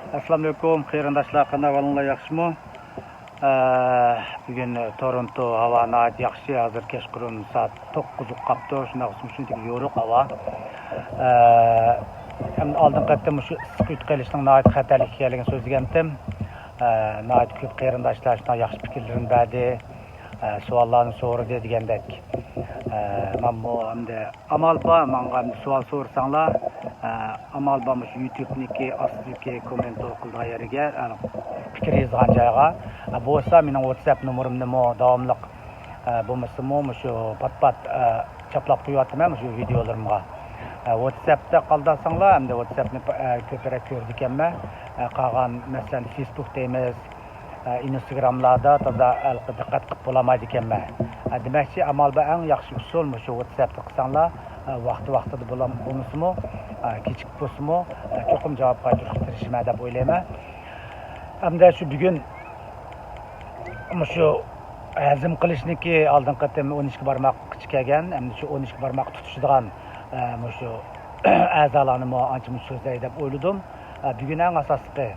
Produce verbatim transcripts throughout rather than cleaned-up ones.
ئەسسالامۇئەلەيكۇم، قېرىنداشلار، قانداق ئەھۋالىڭلار، ياخشىمۇ؟ ئە، بۈگۈن تورونتو ھاۋا ناھايىتى ياخشى، ھازىر كەچقۇرۇن سائەت توققۇز بولۇپ قاپتۇ، شۇنداق بولسىمۇ شۇنچىلىك يورۇق ھاۋا. ئە، ئەمدى ئالدىنقى قېتىم مۇشۇ ئىسسىق يۇتۇپ قېلىشنىڭ ناھايىتى خەتەرلىك ئىكەنلىكىنى سۆزلىگەنتىم. ئە، ناھايىتى كۆپ قېرىنداشلار شۇنداق ياخشى پىكىرلىرىنى بەردى، ئە، سوئاللارنى سورىدى دېگەندەك. ئە، مەنمۇ ئەمدى ئامال بار، ماڭا ئەمدى سوئال سورىساڭلار، ئە، ئامال بار مۇشۇ يۇتۇبنىڭكى ئاستىدىكى كوممېنت قىلىدىغان يەرگە، ئە، پىكىر يازغان جايغا. ئە، بولسا مېنىڭ ۋاتساپ نومۇرۇمنىمۇ داۋاملىق، ئە، بولمىسىمۇ مۇشۇ پات-پات، ئە، چاپلاپ قويۇۋاتىمەن مۇشۇ ۋىدېئولىرىمغا. ئە، ۋاتساپتا قالدۇرساڭلار، ئەمدى ۋاتساپنى، ئە، كۆپرەك كۆرىدىكەنمەن. ئە، قالغان مەسىلەن فېيسبۇك دەيمىز، ئە، ئىنستاگراملاردا تازا ھېلىقى دىققەت قىلىپ بولالمايدىكەنمەن. ئە، دېمەكچى، ئامال بار، ئەڭ ياخشى ئۇسۇل مۇشۇ ۋاتساپتا قىلساڭلار، ئە، ۋاقتى ۋاقتىدا بولام-، بولمىسىمۇ، ئە، كېچىكىپ بولسىمۇ، ئە، چوقۇم جاۋاب قايتۇرۇشقا تىرىشىمەن دەپ ئويلايمەن. ئەمدى شۇ بۈگۈن مۇشۇ ھەزىم قىلىشنىكى ئالدىنقى قېتىم ئون ئىككى بارماققىچە كەلگەن، ئەمدى شۇ ئون ئىككى بارماق تۇتۇشىدىغان، ئە، مۇشۇ ئەزالارنىمۇ ئانچە مۇنچە سۆزلەي دەپ ئويلىدىم. ئە، بۈگۈن ئەڭ ئاساسلىقى،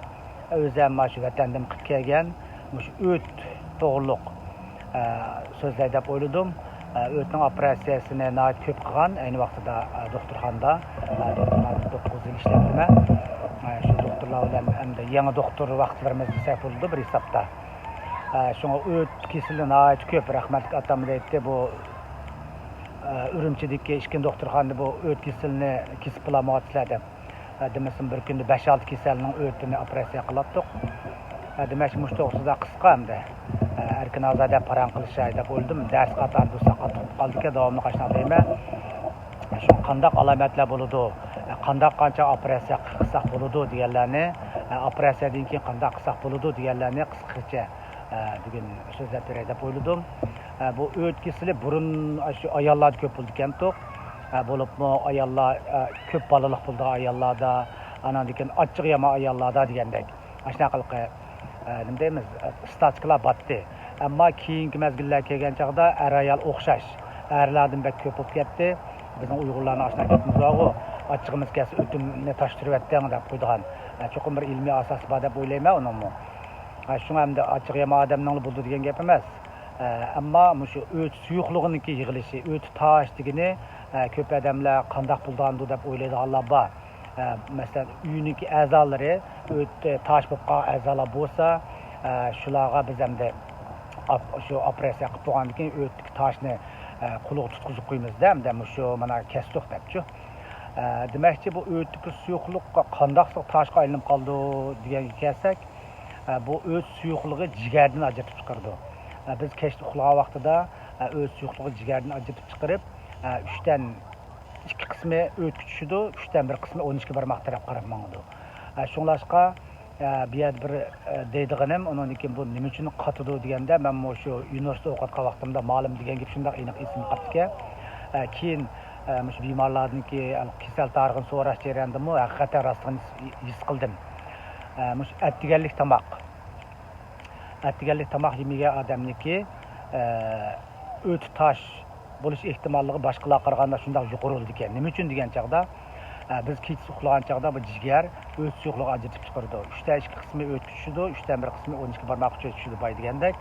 ئۆزى ھەم مانا شۇ ۋەتەندىن قىلىپ كەلگەن مۇشۇ ئۆت توغرۇلۇق، ئە، سۆزلەي دەپ ئويلىدىم. ئە، ئۆتنىڭ ئوپېراتسىيەسىنى ناھايىتى كۆپ قىلغان، ئەينى ۋاقتىدا، ئە، دوختۇرخانىدا، ئە، دوختۇرخانىدا توققۇز يىل ئىشلەپتىمەن. ئە، شۇ دوختۇرلار بىلەن ئەمدى يېڭى دوختۇر ۋاقىتلىرىمىز دېسەك بولىدۇ بىر ھېسابتا. ئە، شۇڭا ئۆت كېسىلى ناھايىتى كۆپ. رەھمەتلىك ئاتام دەيتتى، بۇ، ئە، ئۈرۈمچىدىكى ئىككىنچى دوختۇرخانىدا بۇ ئۆت كېسىلىنى كېسىپ بولالمايۋاتىسىلەر دەپ. ئە، دېمىسىمۇ بىر كۈندە بەش-ئالتە كېسەلنىڭ ئۆتىنى ئوپېراتسىيە قىلاتتۇق. ئە، دېمەكچى، مۇشۇ توغرىسىدا قىسقا ئەمدى، ئە، ئەركىن ئازادە پاراڭ قىلىشاي دەپ ئويلىدىم. دەرس قاتارىدا ساقال تۇتۇپ قالدىكەن، داۋاملىق ئاشۇنداق دەيمەن. شۇ قانداق ئالامەتلەر بولىدۇ، ئە، قانداق قانچە ئوپېراتسىيە قىلساق بولىدۇ دېگەنلەرنى، ئە، ئوپېراتسىيەدىن كېيىن قانداق قىلساق بولىدۇ دېگەنلەرنى قىسقىچە، ئە، بۈگۈن سۆزلەپ بېرەي دەپ ئويلىدىم. ئە، بۇ ئۆت كېسىلى بۇرۇن شۇ ئاياللاردا كۆپ بولىدىكەنتۇق. ئە، بولۇپمۇ ئاياللار، ئە، كۆپ بالىلىق بولىدىغان ئاياللاردا، ئاناندىن كېيىن ئاچچىقى يامان ئاياللاردا دېگەندەك. ئاشۇنداق ھېلىقى، ئە، نېمە دەيمىز، ئە، ستاتىكىلار باتتى. ئەمما كېيىنكى مەزگىللەر كەلگەن چاغدا ئەر-ئايال ئوخشاش، ئەرلەردىن بەك كۆپ بولۇپ كەتتى. بىزنىڭ ئۇيغۇرلارنىڭ ئاشۇنداق گېپىمىز بارغۇ، ئاچچىقىمىز كەلسە ئۆتۈمنى تاشتۇرۇۋەتتىڭ دەپ قويىدىغان. ئە، چوقۇم بىر ئىلمىي ئاساسى بار دەپ ئويلايمەن ئۇنىڭمۇ. ئە، شۇڭا ئەمدى ئاچچىقى يامان ئادەمنىڭلا بولىدۇ دېگەن گەپ ئەمەس. ئە، ئەمما مۇشۇ ئۆت سۇيۇقلۇقىنىڭكى يىغىلىشى، ئۆت تاش دېگىنى، ئە، كۆپ ئادەملەر قانداق بولىدىغاندۇ دەپ ئويلايدىغانلار بار. ئە، مەسىلەن، ئۆينىڭكى ئەزالىرى ئۆت، ئە، تاش بولۇپ قالغان ئەزالار بولسا، ئە، شۇلارغا بىز ئەمدى ئاپ-، شۇ ئوپېراتسىيە قىلىپ بولغاندىن كېيىن ئۆتتىكى تاشنى، ئە، قۇلىغا تۇتقۇزۇپ قويىمىزدە، ئەمدى مۇشۇ مانا كەستۇق دەپچۇ. ئە، دېمەكچى، بۇ ئۆتتىكى سۇيۇقلۇق قانداقسىغا تاشقا ئايلىنىپ قالىدۇ دېگەنگە كەلسەك، ئە، بۇ ئۆت سۇيۇقلۇقى جىگەردىن ئاجرىتىپ چىقىرىدۇ. ئە، بىز كەچتە ئۇخلىغان ۋاقتىدا، ئە، ئۆت سۇيۇقلۇقى جىگەردىن ئاجرىتىپ چىقىرىپ، ئە، ئۈچتىن ئىككى قىسمى ئۆتكە چۈشىدۇ، ئۈچتىن بىر قىسمى ئون ئىككى بارماق تەرەپ قاراپ ماڭىدۇ. ئە، شۇڭلاشقا، ئە، بۇ يەردە بىر، ئە، دەيدىغىنىم، ئۇنىڭدىن كېيىن بۇ نېمە ئۈچۈن قاتىدۇ دېگەندە، مەنمۇ شۇ يۇنىۋېرسىتېتتا ئوقۇۋاتقان ۋاقتىمدا مۇئەللىم دېگەن گېپى شۇنداق ئېنىق ئېسىمگە قاپتىكەن. ئە، كېيىن، ئە، مۇشۇ بىمارلاردىنكى كېسەل تارىخىنى سوراش جەريانىدىمۇ ھەقىقەتەن راستلىقىنى ھېس قىلدىم. ئە، مۇشۇ ئەتىگەنلىك تاماق. ئەتىگەنلىك تاماق يېمىگەن ئادەمنىكى، ئە، ئۆتى تاش بولۇش ئېھتىماللىقى باشقىلارغا قارىغاندا شۇنداق يۇقىرى بولىدىكەن. نېمە ئۈچۈن دېگەن چاغدا، ئە، بىز كېچىسى ئۇخلىغان چاغدا بۇ جىگەر ئۆت سۇيۇقلۇقى ئاجرىتىپ چىقىرىدۇ. ئۈچتە ئىككى قىسمى ئۆتكە چۈشىدۇ، ئۈچتە بىر قىسمى ئون ئىككى بارماققا چۈشىدۇ باي دېگەندەك.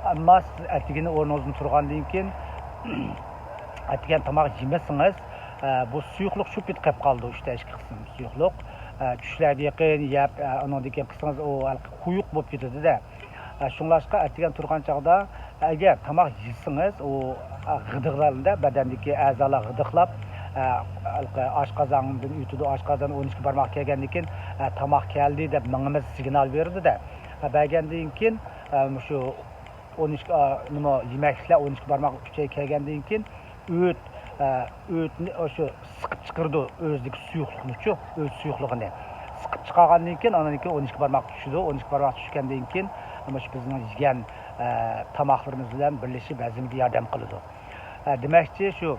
ئەمما سىز ئەتىگىنى ئورنىڭىزدىن تۇرغاندىن كېيىن، ئەتىگەن تاماق يېمىسىڭىز، ئە، بۇ سۇيۇقلۇق چۆكۈپ كېتىپ قالىدۇ، ئۈچتە ئىككى قىسىم سۇيۇقلۇق. ئە، چۈشلەرگە يېقىن يەپ، ئە، ئۇنىڭدىن كېيىن قىلسىڭىز، ئۇ ھېلىقى قويۇق بولۇپ كېتىدۇ-دە. ئە، شۇڭلاشقا ئەتىگەن تۇرغان چاغدا، ئەگەر تاماق يېسىڭىز، ئۇ، ئە، غىدىقلاردا بەدەندىكى ئەزالار غىدىقلاپ، ئە، ھېلىقى ئاشقازاندىن ئۆتىدۇ، ئاشقازان ئون ئىككى بارماق كەلگەندىن كېيىن، ئە، تاماق كەلدى دەپ مېڭىمىز سىگنال بېرىدۇ-دە. ئە، بەرگەندىن كېيىن، ئە، مۇشۇ ئون ئىككى، ئا، نېمە، يېمەكلىكلەر ئون ئىككى بارماق ئۈچەي كەلگەندىن كېيىن ئۆت، ئا، ئۆتنى ئاشۇ سىقىپ چىقىرىدۇ، ئۆزىدىكى سۇيۇقلۇقنىچۇ، ئۆت سۇيۇقلۇقىنى سىقىپ چىقارغاندىن كېيىن، ئاندىن كېيىن ئون ئىككى بارماق چۈشىدۇ. ئون ئىككى بارماق چۈشكەندىن كېيىن، مانا شۇ بىزنىڭ يېگەن، ئا، تاماقلىرىمىز بىلەن بىرلىشىپ ھەزىمگە ياردەم قىلىدۇ. ئا، دېمەكچى شۇ،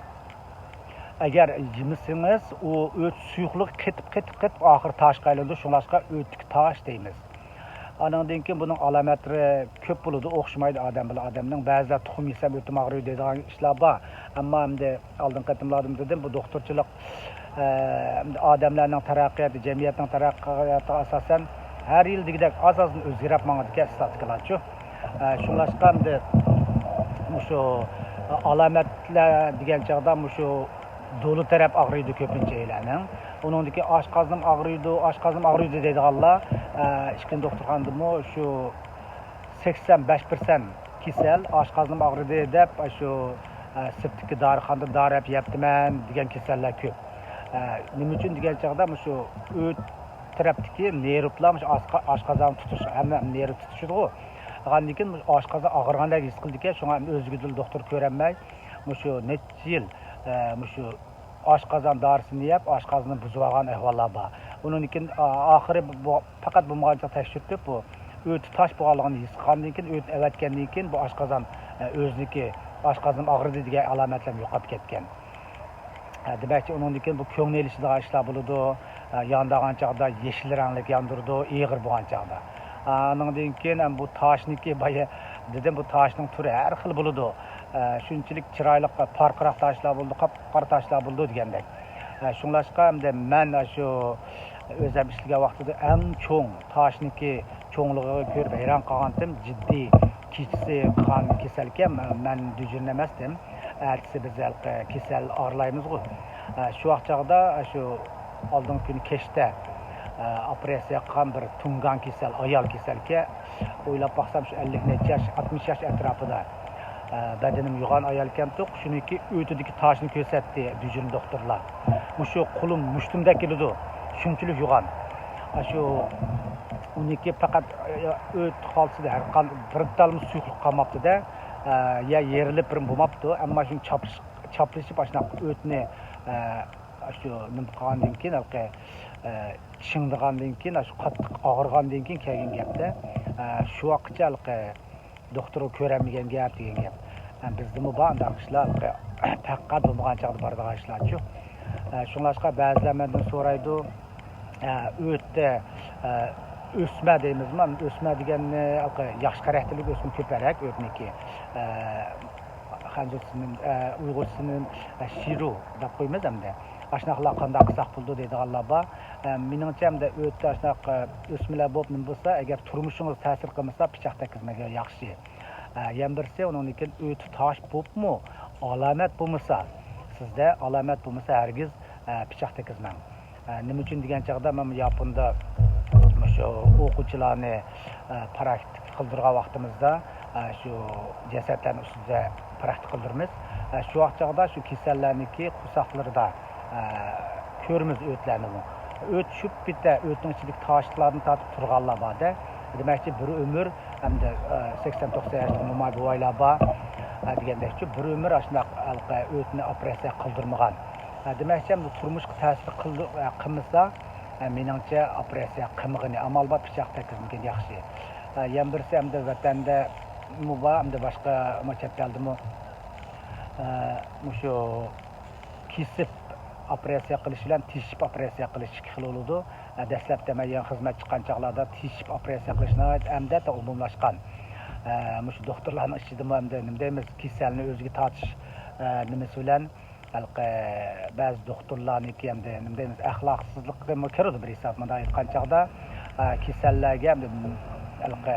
ئەگەر يېمىسىڭىز، ئۇ ئۆت سۇيۇقلۇقى قېتىپ، قېتىپ، قېتىپ، ئاخىرى تاشقا ئايلىنىدۇ. شۇڭلاشقا ئۆتتىكى تاش دەيمىز. ئانىڭدىن كېيىن بۇنىڭ ئالامەتلىرى كۆپ بولىدۇ، ئوخشىمايدۇ ئادەم بىلەن ئادەمنىڭ. بەزىلەر تۇخۇم يېسەم ئۆتۈم ئاغرىيدۇ دەيدىغان ئىشلار بار. ئەمما ئەمدى ئالدىنقى قېتىملاردىمۇ دېدىم، بۇ دوختۇرچىلىق، ئە، ئادەملەرنىڭ تەرەققىياتى، جەمئىيەتنىڭ تەرەققىياتىغا ئاساسەن، ھەر يىل دېگۈدەك ئاز-ئازدىن ئۆزگىرىپ ماڭىدىكەن ئىستاتىستىكىلارچۇ. ئە، شۇڭلاشقا ئەمدى مۇشۇ ئالامەتلەر دېگەن چاغدا مۇشۇ دولى تەرەپ ئاغرىيدۇ كۆپىنچە ئەيلەرنىڭ. ئۇنىڭدىكى ئاشقازىنىم ئاغرىيدۇ، ئاشقازىنىم ئاغرىيدۇ دەيدىغانلار، ئە، ئىككىنچى دوختۇرخانىدىمۇ شۇ سەكسەن بەش پىرسەنت كېسەل ئاشقازىنىم ئاغرىدى دەپ، شۇ، ئە، سىرتتىكى دارىخانىدا دارى ئەپ يەپتىمەن دېگەن كېسەللەر كۆپ. ئە، نېمە ئۈچۈن دېگەن چاغدا مۇشۇ ئۆت تەرەپتىكى نېرۋلار مۇشۇ ئاشقا-، ئاشقازان تۇتۇش، ھەممە نېرۋ تۇتۇشىدىغۇ. ئاندىن كېيىن مۇشۇ ئاشقازان ئاغرىغاندەك ھېس قىلىدىكەن، شۇڭا ئۆزگىدىن دوختۇر كۆرەلمەي، مۇشۇ نەچچە يىل، ئە، مۇشۇ ئاشقازان دارىسىنى يەپ، ئاشقازىنىنى بۇزۇۋالغان ئەھۋاللار بار. ئۇنىڭدىن كېيىن، ئا-، ئاخىرى بۇ پەقەت بولمىغانچە تەكشۈرتۈپ، بۇ ئۆتى تاش بولغانلىقىنى ھېس قىلغاندىن كېيىن، ئۆتنى ئەۋەتكەندىن كېيىن، بۇ ئاشقازان، ئە، ئۆزىنىكى، ئاشقازىنىم ئاغرىدى دېگەن ئالامەتلەر يوقاپ كەتكەن. ئە، دېمەكچى، ئۇنىڭدىن كېيىن بۇ كۆڭلى ئېلىشىدىغان ئىشلار بولىدۇ. ئە، ياندىغان چاغدا يېشىل رەڭلىك ياندۇرىدۇ، ئېغىر بولغان چاغدا. ئانىڭدىن كېيىن ھەم بۇ تاشنىكى، بايا دېدىم، بۇ تاشنىڭ تۈرى ھەر خىل بولىدۇ. ئە، شۇنچىلىك چىرايلىق پارقىراق تاشلار بولىدۇ، قاپقارا تاشلار بولىدۇ دېگەندەك. ئە، شۇڭلاشقا ئەمدى مەن شۇ ئۆزۈم ئىشلىگەن ۋاقتىدا ئەڭ چوڭ تاشنىكى چوڭلۇقىغا كۆرۈپ ھەيران قالغانتىم. جىددىي كېچىسى قان كېسەلكەن، مەن دۈجۈرۈن ئەمەستىم. ئەتىسى بىز ھېلىقى كېسەل ئارىلايمىزغۇ. ئە، شۇ ۋاق چاغدا شۇ ئالدىنقى كۈنى كەچتە، ئە، ئوپېراتسىيە قىلغان بىر تۇڭگان كېسەل، ئايال كېسەلكەن. ئويلاپ باقسام، شۇ ئەللىك نەچچە ياش، ئاتمىش ياش ئەتراپىدا. ئە، بەدىنىم يوغان ئايالكەنتۇق، شۇنىڭكى ئۆتىدىكى تاشنى كۆرسەتتى دۈجۈرۈن دوختۇرلار. مۇشۇ قولۇم مۇشتۇمدەك كېلىدۇ، شۇنچىلىك يوغان. ئاشۇ ئۇنىڭكى پەقەت، ئە، ئۆت خالتىسىدا ھەر قان-، بىر تالمۇ سۇيۇقلۇق قالماپتۇ-دە. ئە، يا يېرىلىپ بىر بولماپتۇ، ئەمما شۇنى چاپلىش-، چاپلىشىپ ئاشۇنداق ئۆتنى، ئە، ئاشۇ نېمە قىلغاندىن كېيىن، ھېلىقى، ئە، چىڭدىغاندىن كېيىن، ئاشۇ قاتتىق ئاغرىغاندىن كېيىن كەلگەن گەپتە. ئە، شۇ ۋاقىتقىچە ھېلىقى دوختۇرغا كۆرەلمىگەن گەپ دېگەن گەپ. ئە، بىزدىمۇ بار ئۇنداق ئىشلار، ھېلىقى پەقەت بولمىغان چاغدا بارىدىغان ئىشلارچۇ. ئە، شۇڭلاشقا بەزىلەر مەندىن سورايدۇ، ئە، ئۆتتە، ئە، ئۆسمە دەيمىزمۇ؟ ئۆسمە دېگەننى ھېلىقى ياخشى خاراكتېرلىك ئۆسمە كۆپرەك ئۆتنىكى. ئە، خەنزۇچىسىنى، ئە، ئۇيغۇرچىسىنى، ئە، شىرۇ دەپ قويىمىز ئەمدى. ئاشۇنداقلار قانداق قىلساق بولىدۇ دەيدىغانلار بار. ئە، مېنىڭچە ئەمدى ئۆتتە ئاشۇنداق، ئە، ئۆسمىلەر بولۇپ نېمە بولسا، ئەگەر تۇرمۇشىڭىزغا تەسىر قىلمىسا، پىچاق تەگكۈزمىگەن ياخشى. ئە، يەنە بىرسى، ئۇنىڭدىن كېيىن ئۆتى تاش بوپمۇ ئالامەت بولمىسا، سىزدە ئالامەت بولمىسا، ھەرگىز، ئە، پىچاق تەگكۈزمەڭ. ئە، نېمە ئۈچۈن دېگەن چاغدا، مەن ياپوندا مۇشۇ ئوقۇغۇچىلارنى، ئە، پراكتىكا قىلدۇرغان ۋاقتىمىزدا، ئە، شۇ جەسەتلەرنىڭ ئۈستىدە پراكتىكا قىلدۇرىمىز. ئە، شۇ ۋاقىت چاغدا شۇ كېسەللەرنىڭكى قورساقلىرىدا، ئە، كۆرىمىز ئۆتلەرنىمۇ. ئۆت چۈشۈپ كېتە، ئۆتنىڭ ئىچىدىكى تاشلىقلاردىن تارتىپ تۇرغانلار بار-دە. دېمەكچى، بىر ئۆمۈر، ئەمدى، ئە، سەكسەن توقسان ياشلىق موماي بوۋايلار بار، ئە، دېگەندەكچۇ، بىر ئۆمۈر ئاشۇنداق ھېلىقى ئۆتنى ئوپېراتسىيە قىلدۇرمىغان. ئە، دېمەكچى، ئەمدى تۇرمۇشقا تەسىر قىلدى-، ئە، قىلمىسا، ئە، مېنىڭچە، ئوپېراتسىيە قىلمىغىنى ئامال بار، پىچاق تەگكۈزمىگىنى ياخشى. ئە، يەنە بىرسى، ئەمدى ۋەتەندە مۇ بار، ئەمدى باشقا، مۇ چەت ئەلدىمۇ، ئە، مۇشۇ كېسىپ ئوپېراتسىيە قىلىش بىلەن تېشىپ ئوپېراتسىيە قىلىش ئىككى خىل بولىدۇ. ئە، دەسلەپتە مەن يېڭى خىزمەت چىققان چاغلاردا تېشىپ ئوپېراتسىيە قىلىش ناھايىتى ئەمدى ئومۇملاشقان. ئە، مۇشۇ دوختۇرلارنىڭ ئىچىدىمۇ ئەمدى نېمە دەيمىز، كېسەلنى ئۆزىگە تارتىش، ئە، نېمىسى بىلەن، ھېلىقى بەزى دوختۇرلارنىڭكى ئەمدى نېمە دەيمىز، ئەخلاقسىزلىقىمۇ كىرىدۇ بىر ھېساب، مۇنداق ئېيتقان چاغدا. ئە، كېسەللەرگە ئەمدى ھېلىقى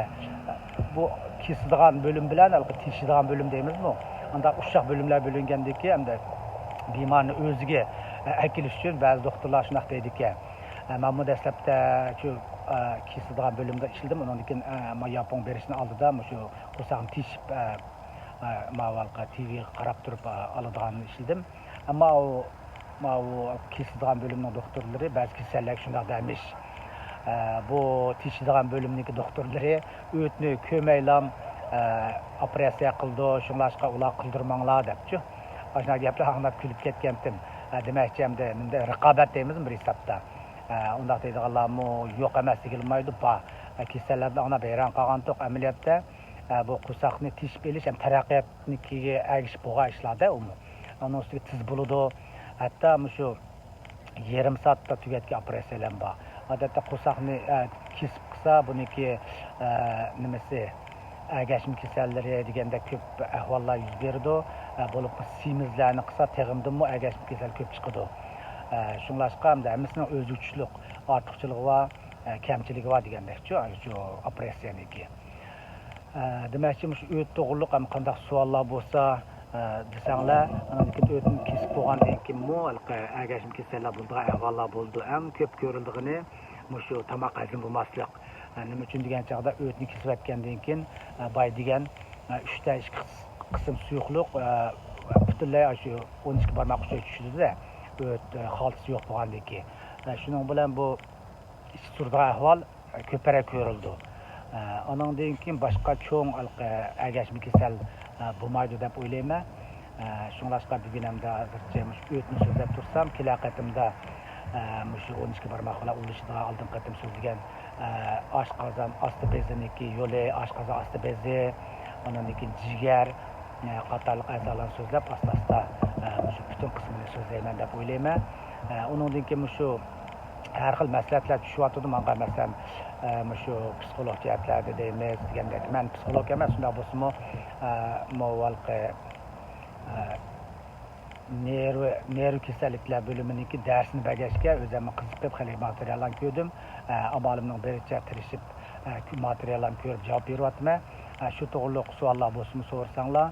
بۇ كېسىدىغان بۆلۈم بىلەن ھېلىقى تېشىيدىغان بۆلۈم دەيمىزمۇ؟ ئانداق ئۇششاق بۆلۈملەر بۆلۈنگەندىن كېيىن ئەمدى بىمارنى ئۆزىگە، ئە، ئەكېلىش ئۈچۈن بەزى دوختۇرلار شۇنداق دەيدىكەن. ئە، مەنمۇ دەسلەپتە شۇ، ئە، كېسىدىغان بۆلۈمدە ئىشلىدىم. ئۇنىڭدىن كېيىن، ئە، مانا ياپون بېرىشنىڭ ئالدىدا مۇشۇ قورساقنى تېشىپ، ئە، ئە، ماۋۇ ھېلىقى تىۋىغا قاراپ تۇرۇپ، ئە، ئالىدىغاننى ئىشلىدىم. ئەمما ئۇ، ماۋۇ كېسىدىغان بۆلۈمنىڭ دوختۇرلىرى بەزى كېسەللەرگە شۇنداق دەمىش. ئە، بۇ تېشىيدىغان بۆلۈمنىڭكى دوختۇرلىرى ئۆتنى كۆرمەيلام، ئە، ئوپېراتسىيە قىلىدۇ، شۇڭلاشقا ئۇلار قىلدۇرماڭلار دەپچۇ. ئاشۇنداق گەپلەر ئاڭلاپ كۈلۈپ كەتكەنتىم. ئە، دېمەكچى، ئەمدى نېمىدە رىقابەت دەيمىزمۇ بىر ھېسابتا. ئە، ئۇنداق دەيدىغانلارمۇ يوق ئەمەس دېگىلىمايدۇ، بار. ئە، كېسەللەردىن ئاڭلاپ ھەيران قالغانتۇق. ئەمەلىيەتتە، ئە، بۇ قورساقنى تېشىپ ئېلىش ھەم تەرەققىياتنىڭكىگە ئەگىشىپ بولغان ئىشلار-دە ئۇمۇ. ئۇنىڭ ئۈستىگە تېز بولىدۇ. ھەتتا مۇشۇ يېرىم سائەتتە تۈگەتكەن ئوپېراتسىيەلەرمۇ بار. ئادەتتە قورساقنى، ئە، كېسىپ قىلسا، بۇنىڭكى، ئە، نېمىسى، ئەگەشمە كېسەللىرى دېگەندەك كۆپ ئەھۋاللار يۈز بېرىدۇ. ئە، بولۇپمۇ سېمىزلەرنى قىلسا، تېخىمۇ ئەگەشمە كېسەل كۆپ چىقىدۇ. ئە، شۇڭلاشقا ئەمدى ھەممىسىنىڭ ئۆزىگە چۈشلۈك ئارتۇقچىلىقى بار. كەمچىلىكى بار دېگەندەكچۇ، شۇ ئوپېراتسىيەنىڭكى. دېمەكچى، مۇشۇ ئۆت توغرۇلۇق ھەم قانداق سوئاللار بولسا دېسەڭلار، ئاندىن كېيىن ئۆتنى كېسىپ بولغاندىن كېيىنمۇ ھېلىقى ئەگەشمە كېسەللەر بولىدىغان ئەھۋاللار بولىدۇ. ئەڭ كۆپ كۆرۈلىدىغىنى مۇشۇ تاماق ھەزىم بولماسلىق. نېمە ئۈچۈن دېگەن چاغدا، ئۆتنى كېسىۋەتكەندىن كېيىن باي دېگەن ئۈچتە ئىككى قىسىم سۇيۇقلۇق پۈتۈنلەي شۇ ئون ئىككى بارماق ئۇچىغا چۈشىدۇ-دە، ئۆت خالتىسى يوق بولغاندىن كېيىن. شۇنىڭ بىلەن بۇ ئىچى سۈرىدىغان ئەھۋال كۆپرەك كۆرۈلىدۇ. ئانىڭدىن كېيىن باشقا چوڭ ئەگەشمە كېسەل بولمايدۇ دەپ ئويلايمەن. شۇڭلاشقا بۈگۈن ھەمدە ھازىرچە مۇشۇ ئۆتنى سۆزلەپ تۇرسام، كېلەر قېتىمدا مۇشۇ ئون ئىككى بارماق بىلەن ئۇلىشىدىغان ئالدىنقى قېتىم سۆزلىگەن ئاشقازان ئاستى بېزىنىڭكى يولى، ئاشقازان ئاستى بېزى، ئاندىن كېيىن جىگەر قاتارلىق ئەزالارنى سۆزلەپ، ئاستا-ئاستا مۇشۇ پۈتۈن قىسمىنى سۆزلەيمەن دەپ ئويلايمەن. ئۇنىڭدىن كېيىن مۇشۇ ھەر خىل مەسلىھەتلەر چۈشۈۋاتىدۇ ماڭا، مەسىلەن، مۇشۇ پسىخولوگ جەھەتلەردە دەيمىز دېگەندەك. مەن پسىخولوگ ئەمەس، شۇنداق بولسىمۇ، مو ھېلىقى نېرۋا، نېرۋا كېسەللىكلەر بۆلۈمىنىڭكى دەرسىنى بەرگەچكە، ئۆزۈممۇ قىزىقىپ خېلى ماتېرىياللارنى كۆردۈم. ئامالىمنىڭ بېرىچە تىرىشىپ، ماتېرىياللارنى كۆرۈپ جاۋاب بېرىۋاتىمەن. شۇ توغرۇلۇق سوئاللار بولسىمۇ سورىساڭلار،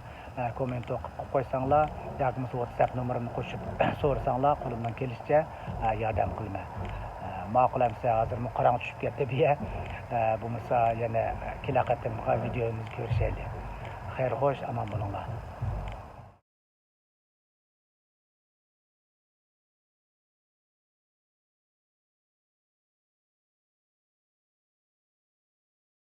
كوممېنت قىلىپ قويساڭلار ياكى بولمىسا ۋاتساپ نومۇرۇمنى قوشۇپ سورىساڭلار، قولۇمدىن كېلىشىچە ياردەم قىلىمەن. ماقۇل ئەمسە، ھازىرمۇ قاراڭغۇ چۈشۈپ كەتتى بۇ يەر. بولمىسا يەنە كېلەر قېتىمقى ۋىدېيومىزدا كۆرۈشەيلى. خەير خوش، ئامان بولۇڭلار.